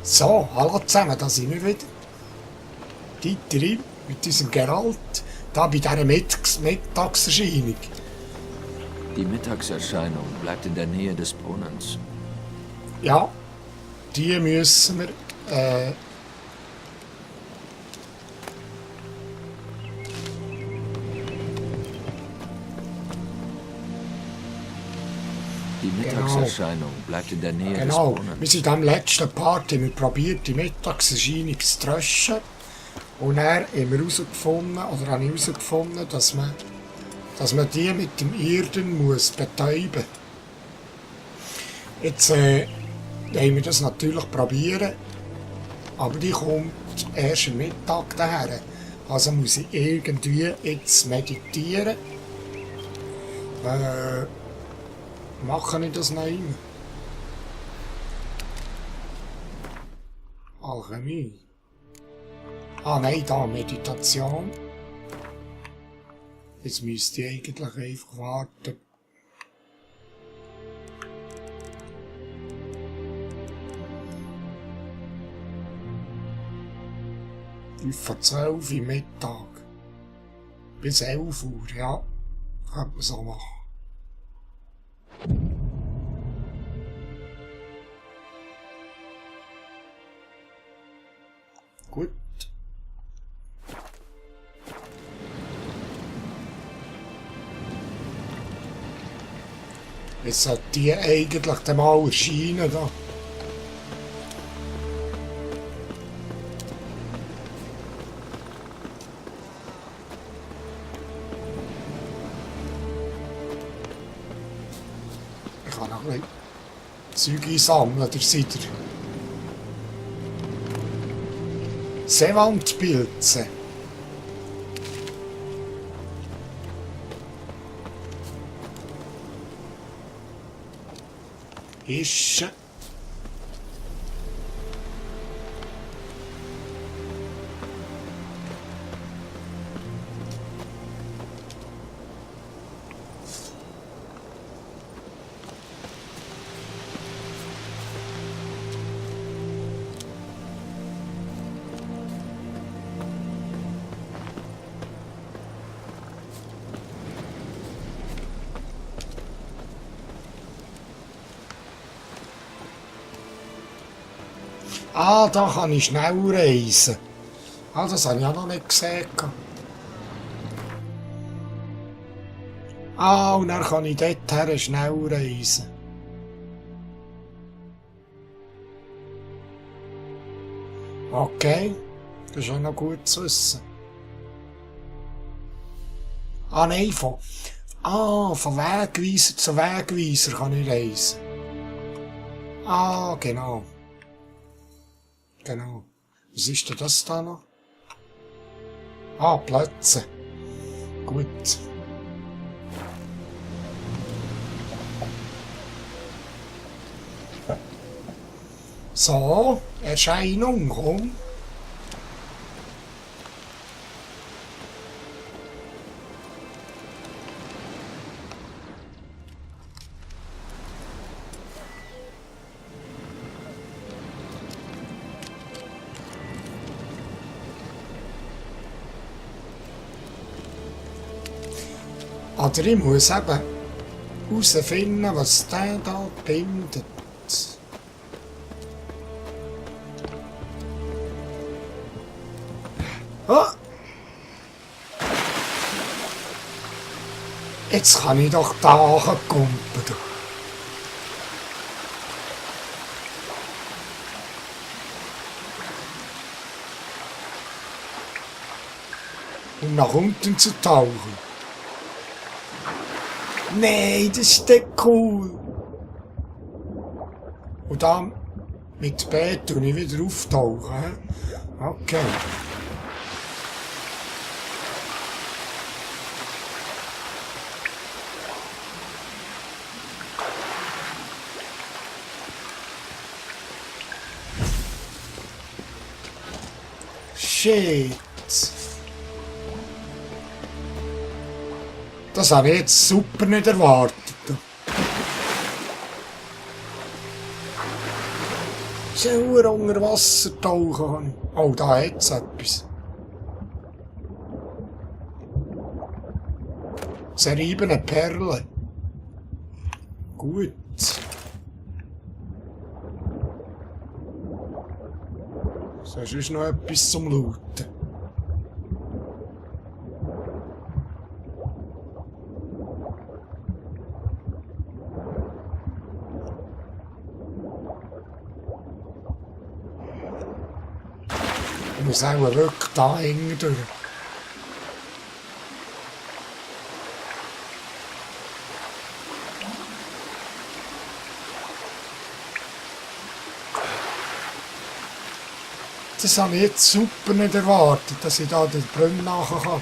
So, hallo zusammen, da sind wir wieder. Dieter mit unserem Geralt, da bei dieser Mittagserscheinung. Die Mittagserscheinung bleibt in der Nähe des Brunnens. Ja, die müssen wir, Die Mittagserscheinung bleibt in der Nähe des genau, Brunnens. wir sind am letzten Part, haben wir probiert, die Mittagserscheinung zu tröschen. Und dann haben wir herausgefunden, oder habe ich herausgefunden, dass man die mit dem Irden muss betäuben. Jetzt wollen wir das natürlich probieren, aber die kommt erst am Mittag daher. Also muss ich irgendwie jetzt meditieren. Mache ich das noch immer? Alchemie. Ah nein, da Meditation. Jetzt müsste ich eigentlich einfach warten. Von 12 Uhr Mittag. Bis 11 Uhr, ja. Könnte man so machen. Gut. Jetzt sollte die eigentlich dann mal erscheinen da. Ich kann noch ein bisschen Zeug einsammeln, der Sider. Seewandpilze. Ist. Ah, da kann ich schnell reisen. Ah, das habe ich auch noch nicht gesehen. Ah, und dann kann ich dorthin schnell reisen. Okay, das ist auch noch gut zu wissen. Ah, nein, von Wegweiser zu Wegweiser kann ich reisen. Ah, genau. Genau. Was ist denn das da noch? Ah, Plätze. Gut. So, Erscheinung, komm. Oder ich muss eben herausfinden, was der da bindet. Oh! Jetzt kann ich doch da kumpen. Und nach unten zu tauchen. Nein, das ist nicht cool. Und dann mit B tue ich wieder auftauchen. Okay. Shit. Das habe ich jetzt super nicht erwartet. Sehr unter Wasser tauchen. Oh, da hat es etwas. Zerriebene Perle. Gut. Sonst ist noch etwas zum Looten. Ich muss auch wirklich da hängen durch. Das habe ich jetzt super nicht erwartet, dass ich da den Brunnen nachher kann.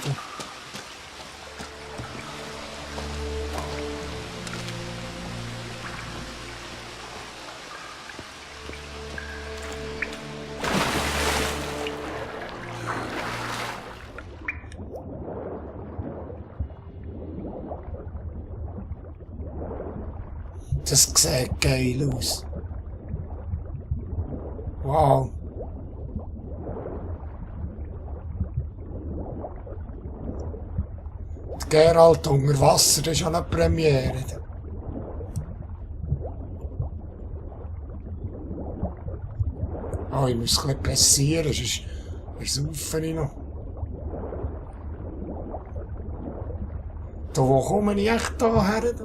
Das sieht geil aus. Wow. Geralt unter Wasser, das ist ja eine Premiere. Oh, ich muss ein bisschen pressieren, sonst versaufe ich noch. Da, wo komme ich echt da her?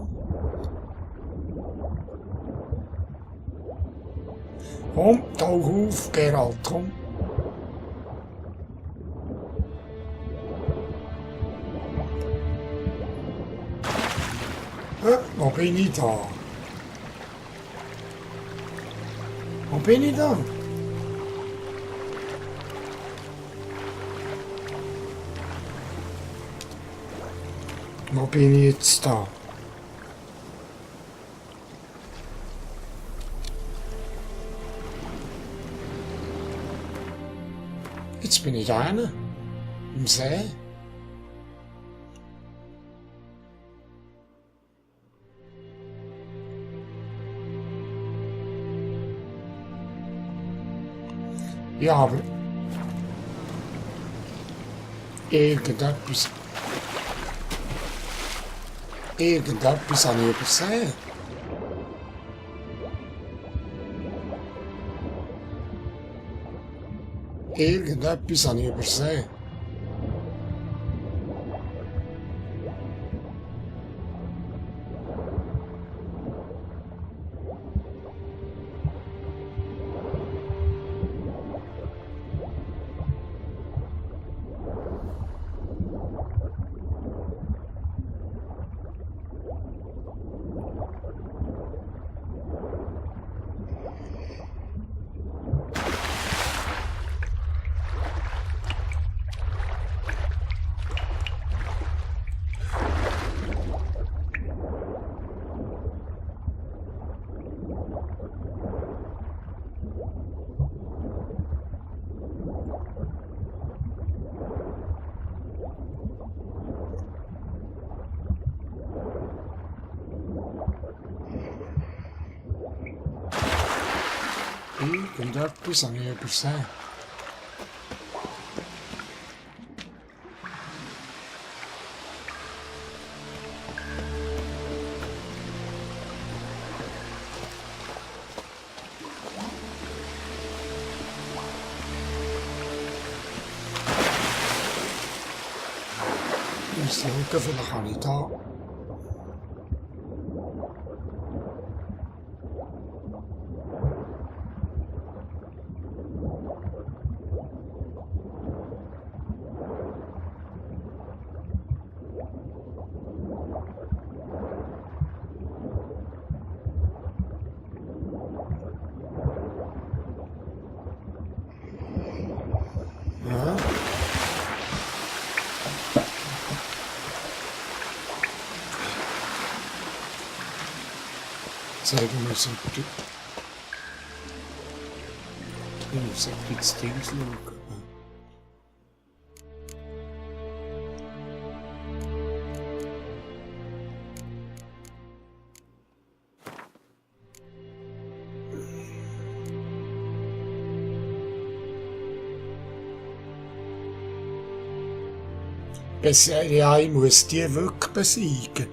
Komm, tauch auf, Geralt, komm. Wo bin ich da? Wo bin ich da? Wo bin ich jetzt da? Jetzt bin ich da hinten, im See. Ja, aber irgendetwas habe ich übersehen. Irgendetwas habe ich übersehen. Irgendetwas habe ich übersehen. Ich muss schauen, vielleicht habe ich da. Ja. Zeigen wir so gut. Ich muss ein bisschen Dings schauen. Ja, ich muss die wirklich besiegen.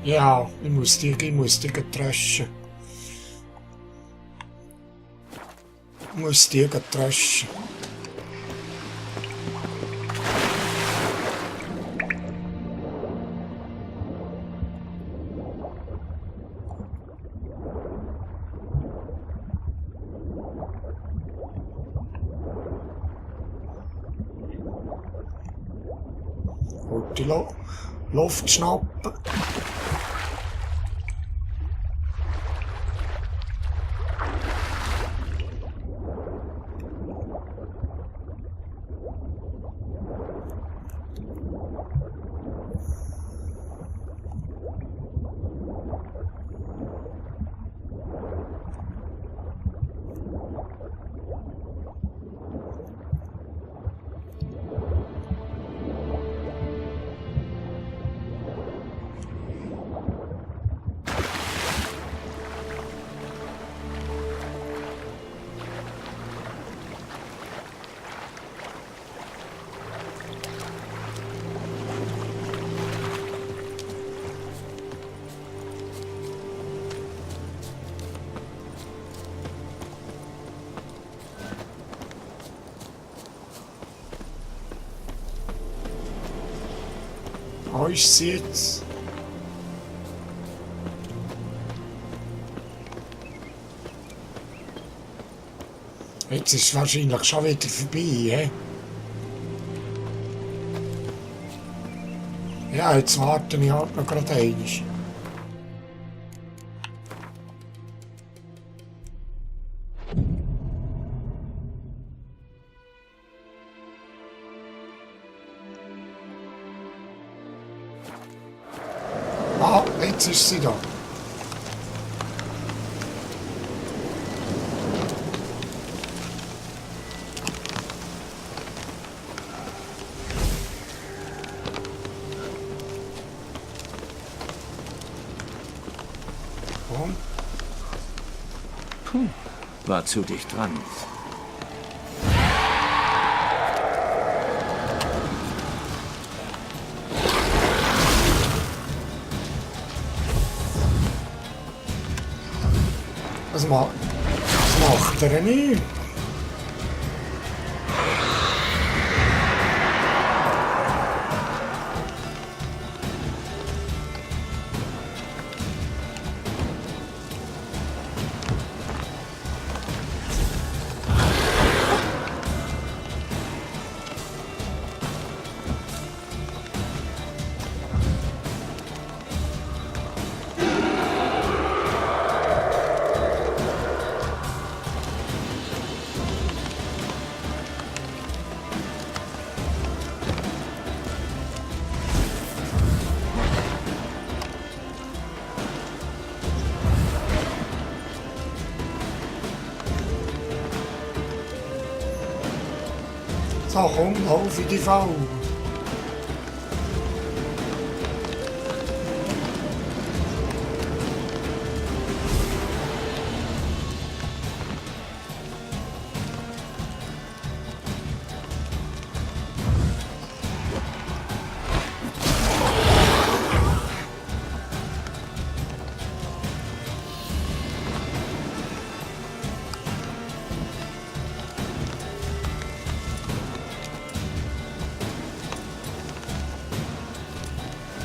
Ja, ich muss die tröschen. Ich muss die tröschen. Und die Luft schnappen. Wo ist sie jetzt? Jetzt ist es wahrscheinlich schon wieder vorbei, hä? Ja, jetzt warte ich halt noch gerade einmal. Ah, jetzt ist sie da. Und? War zu dicht dran. Was macht er nicht? So, komm, lauf in die Falle.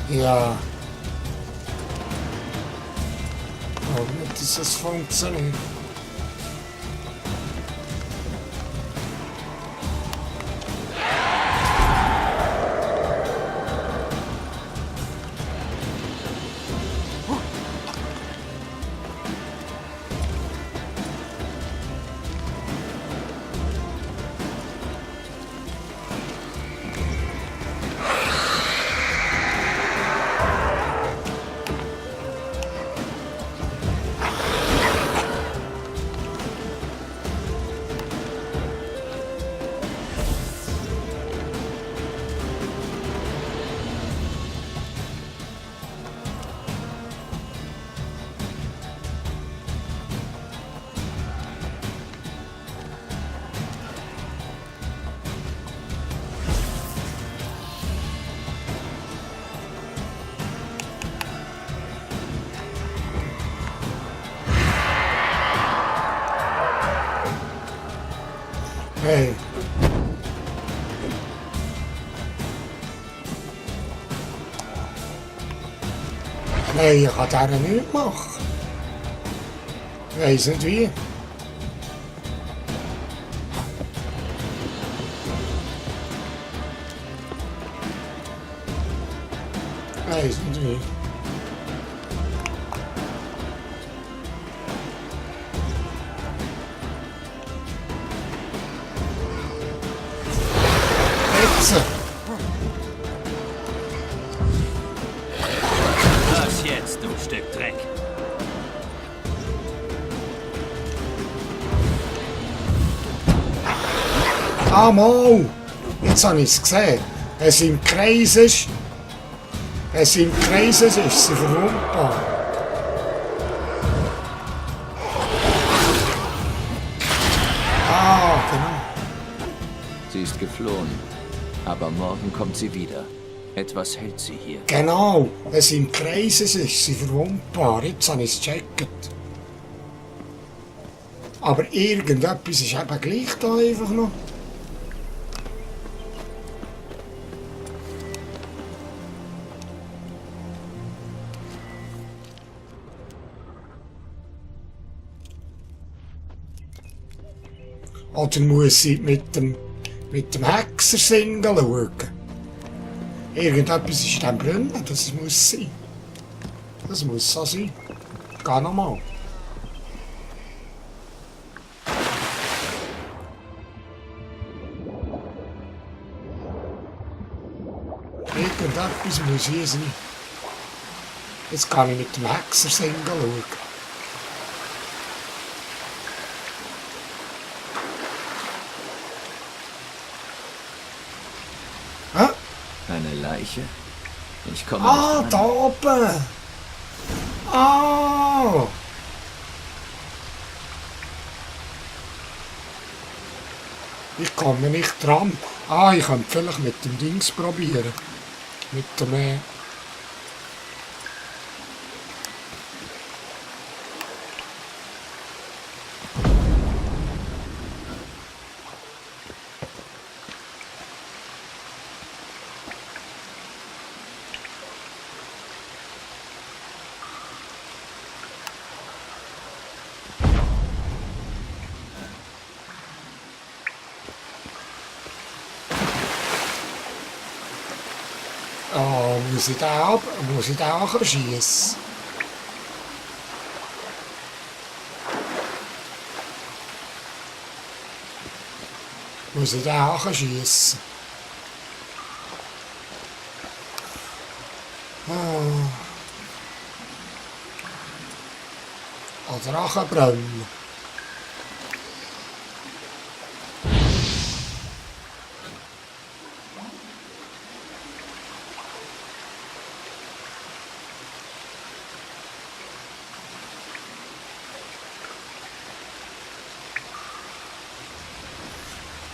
Ja. Aber nicht, dass es funktioniert. Hey. Nein, ich kann den nicht machen. Ich weiss nicht wie. Ich weiss nicht wie. Jetzt. Was jetzt, du Stück Dreck? Ah, mal! Jetzt habe ich es gesehen. Wenn sie im Kreis ist, ist sie verwundbar. Ah, genau. Sie ist geflohen. Aber morgen kommt sie wieder. Etwas hält sie hier. Genau, wenn sie im Kreis ist sie verwundbar. Jetzt habe ich es gecheckt. Aber irgendetwas ist eben gleich da einfach noch. Oder muss sie mit dem Hexer-Single schauen? Irgendetwas ist in diesem Brunnen, das muss sein. Das muss so sein. Geh nochmal. Irgendetwas muss hier sein. Jetzt kann ich mit dem Hexer-Single schauen. Hä? Eine Leiche? Ich komme Ah, nicht da ran. oben! Ah! Ich komme nicht dran. Ah, ich könnte vielleicht mit dem Dings probieren. Mit dem... Ah, muss ich den abschießen? Muss ich den abschießen? Ah. Oder anbrennen?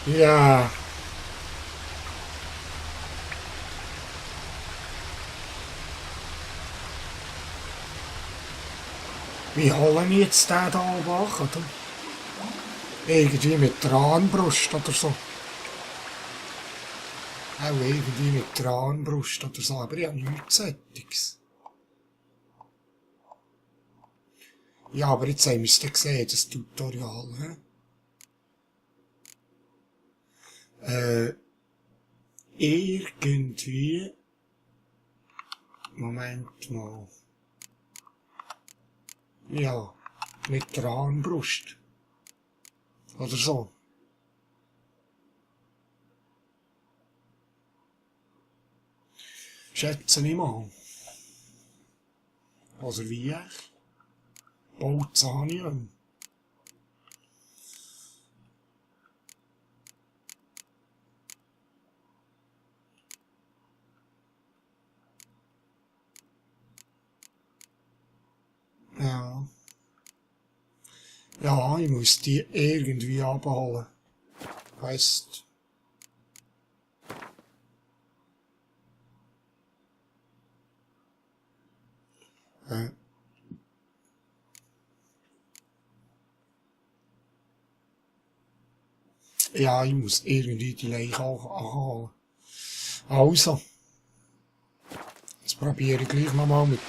Ja. Wie holen wir jetzt den da wach, oder? Irgendwie mit der Armbrust oder so. Auch irgendwie mit der Armbrust oder so, aber ich habe nichts Sättiges. Ja, aber jetzt haben wir es dann gesehen, das Tutorial. Irgendwie... Moment mal. Ja, mit der Armbrust. Oder so. Schätze ich mal. Also wie ich. Bolzanium. Ja. Ja, ich muss die irgendwie abholen. Heisst. Ja, ich muss irgendwie die Leiche auch anholen. Also. Jetzt probiere ich gleich nochmal mit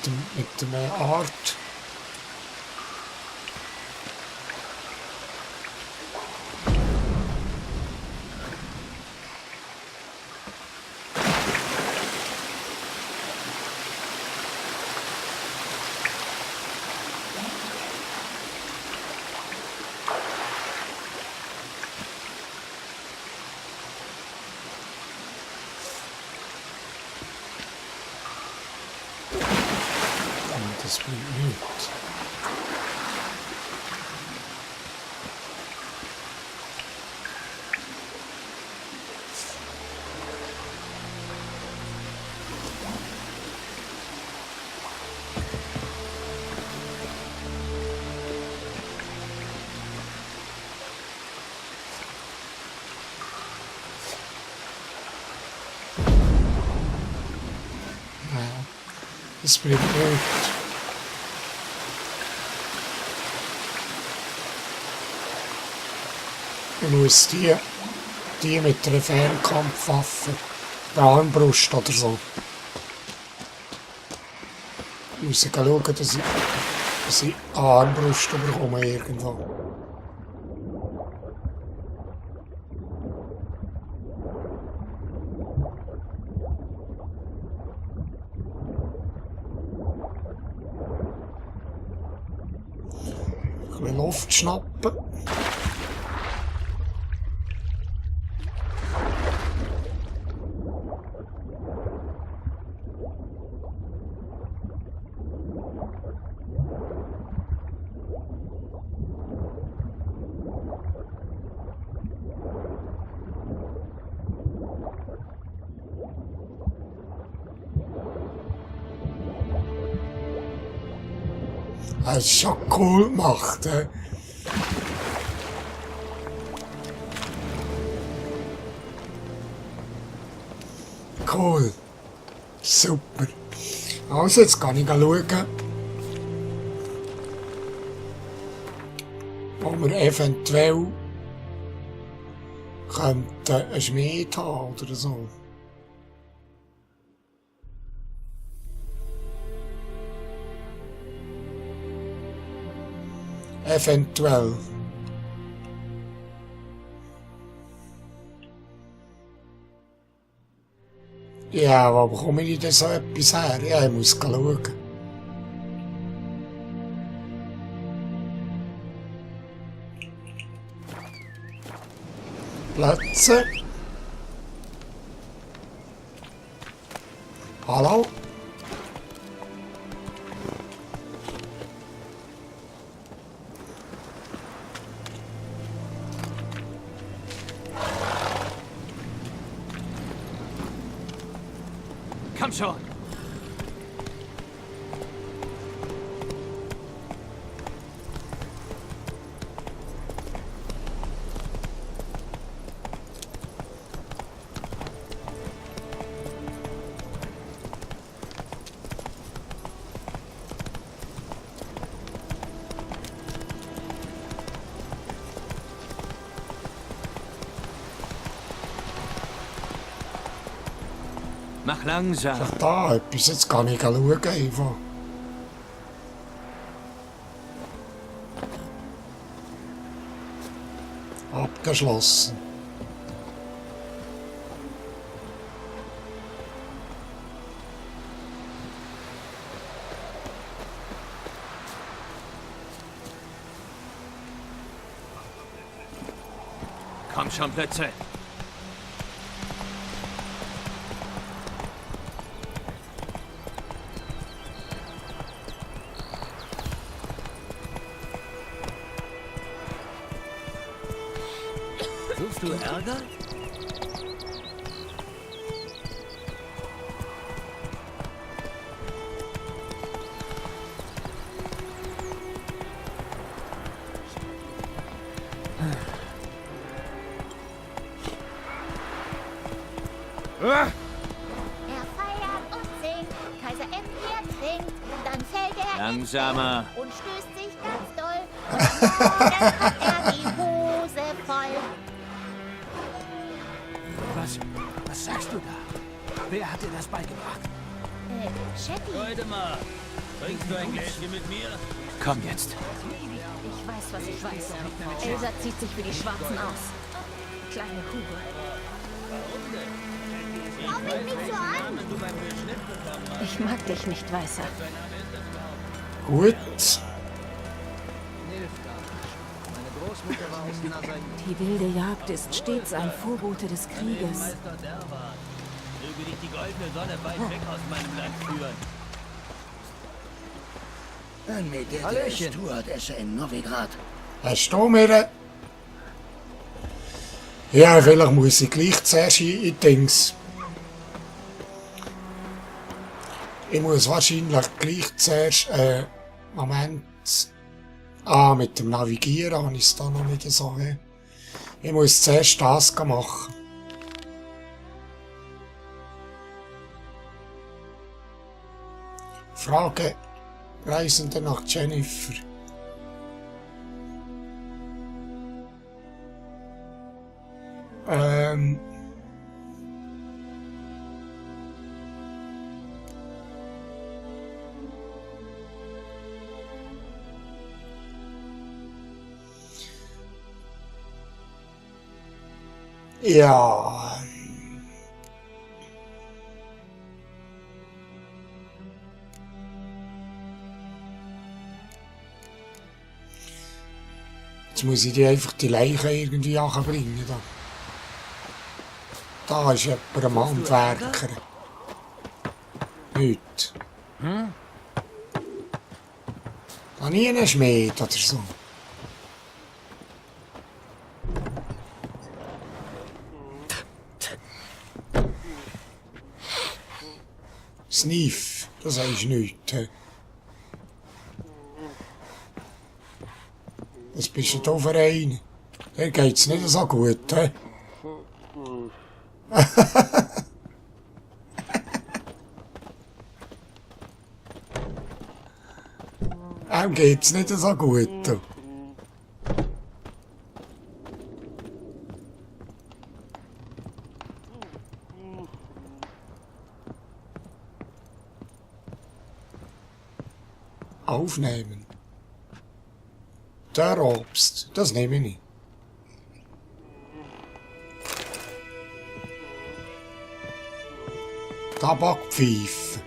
dem Art. Das bringt nichts. Ja, das bringt nichts. Ich muss die mit einer Fernkampfwaffe, der Armbrust oder so. Ich muss schauen, dass ich eine Armbrust bekomme irgendwo. Ein bisschen Luft schnappen. Das ist schon cool gemacht. Cool. Super. Also, jetzt kann ich schauen, ob wir eventuell einen Schmied haben oder so. Eventuell. Ja, wo bekomme ich denn so etwas her? Ja, ich muss schauen. Plätze. Hallo? Komm schon! Mach langsam. Ach da, etwas, jetzt kann ich schauen einfach. Abgeschlossen. Komm schon, Plätze. Suchst du Ärger? Er feiert und singt, Kaiser Empire trinkt, dann fällt er Langsamer. und stößt sich ganz doll. Und morgen hat er die Hose voll. Was sagst du da? Wer hat dir das beigebracht? Chappie, Heute mal. Trinkst du ein Gläschen mit mir? Komm jetzt. ich weiß, was ich weiß. Elsa zieht sich für die Schwarzen aus. Kleine Hure. Schau mich nicht so an! Ich mag dich nicht, Weißer. Gut. Die wilde Jagd ist stets ein Vorbote des Krieges. Möge dich die goldene Sonne weit weg aus meinem Land führen. Hallöchen. Stewardesse in Novigrad. Hast du mir... Ja, vielleicht muss ich gleich zuerst in Dings. Ich muss wahrscheinlich gleich zuerst... Moment... mit dem Navigieren habe ich es da noch nicht so. Ich muss zuerst das machen. Frage Reisende nach Jennifer. Ja. Jetzt muss ich die einfach die Leichen irgendwie anbringen. Da ist jemand am Handwerker. Nicht. Da nie einen Schmied oder so. Sniff, das ist nichts. He? Was bist du da für ein? Der geht's nicht so gut. He? Ihm geht's nicht so gut. Du. Aufnehmen. Der Obst, das nehme ich nicht. Tabakpfeife.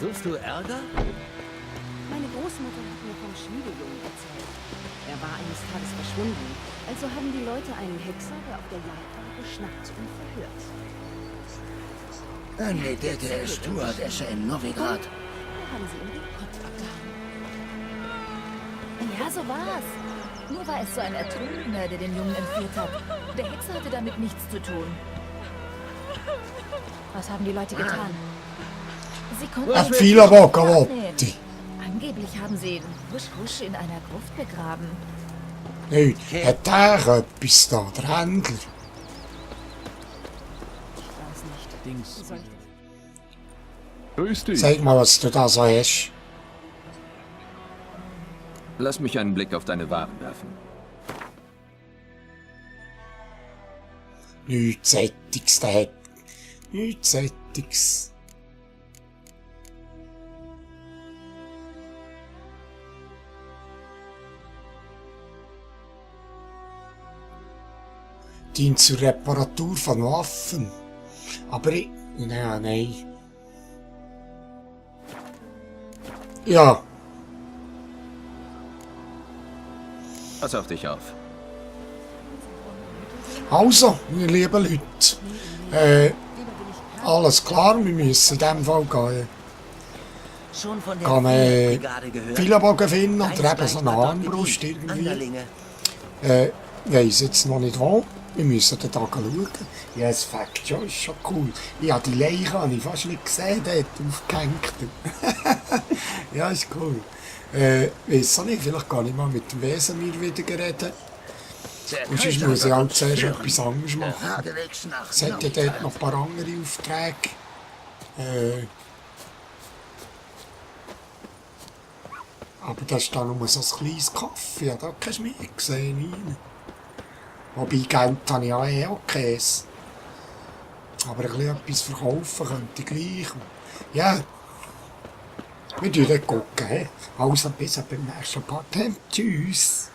Suchst du Ärger? Meine Großmutter hat mir vom Schmiedejungen erzählt. Er war eines Tages verschwunden. Also haben die Leute einen Hexer, der auf der Jagd war, geschnappt und verhört. Angedeckte Stewardesse in Novigrad. Da haben sie ihm den Kopf abgehauen. Ja, so war's. Nur war es so ein Ertrunkener, der den Jungen entführt hat. Der Hexer hatte damit nichts zu tun. Was haben die Leute getan? Sie konnten Ach, ihn viele nicht Bocker, aufnehmen. Wotti. Angeblich haben sie ihn husch husch in einer Gruft begraben. Nicht. Hat der etwas da, der Händler? Ich weiß nicht. Dings. Wie soll ich das? Grüß dich. Sag mal, was du da so hast. Lass mich einen Blick auf deine Waren werfen. Nichts Sättiges, der hat. Nichts Sättiges. Dient zur Reparatur von Waffen. Aber ich... Nein. Ja, Pass auf dich auf. also, meine lieben Leute. Alles klar, wir müssen in diesem Fall gehen. Schon von der Kann man Brigade gehört. Pfeilenbogen finden Eins oder eben so gleich eine mal dort Armbrust gedient. irgendwie. Anderlinge. Weiss jetzt noch nicht wo. Wir müssen da schauen. Ja, das Fakt schon, ist schon cool. Ja, die Leiche habe ich fast nicht gesehen, dort aufgehängt. Ja, ist cool. Weiss auch nicht, vielleicht kann ich mal mit dem Wesemir wieder reden. Und sonst muss ich halt zuerst etwas anderes machen. Es hat ja dort noch ein paar andere Aufträge. Aber das ist dann nur so ein kleines Kaffee, ja, da kannst du mehr gesehen. Wobei Geld habe ich ja auch Käse. Aber ein bisschen etwas verkaufen könnte ich gleich. Ja, wir schauen dann. Also bis beim nächsten Part. Tschüss.